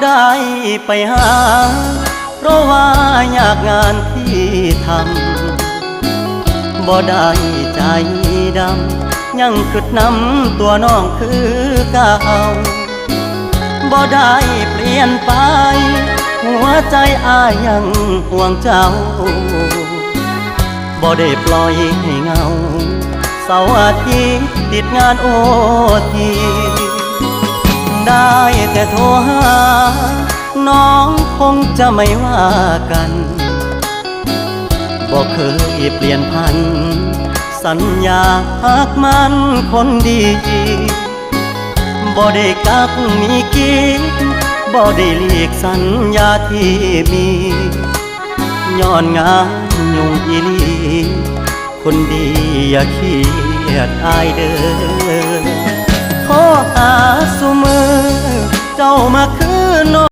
ໄດ້ໄປຫາ ເພາະວ່າຍາກງານທີ່ທຳ ບໍ່ໄດ້ໃຈດຳ ຍັງຄິດນຳຕົວນ້ອງຄືເກົ່າ ບໍ່ໄດ້ປ່ຽນໄປ ຫົວໃຈອ້າຍຍັງຫ່ວງເຈົ້າ ບໍ່ໄດ້ປ່ອຍໃຫ້ເຫງົາ ເສົາອາທິດຕິດງານໂອທີ ໄດ້ແຕ່ໂທຫາ ນ້ອງຄົງຈະໄມ່ວ່າກັນ ບໍ່ເຄີຍປ່ຽນຜັນ ສັນຍາຮັກໝັ້ນຄົນດີ ບໍ່ໄດ້ກັກມີກີດ ບໍ່ໄດ້ຫຼີກສັນຍາທີ່ມີ ຍ້ອນງານຫຍຸ້ງອີ່ຫຼີ ຄົນດີຢ່າຄຽດອ້າຍເດີ ໂທຫາຊຸມື້ ເຈົ້າມັກຄືນ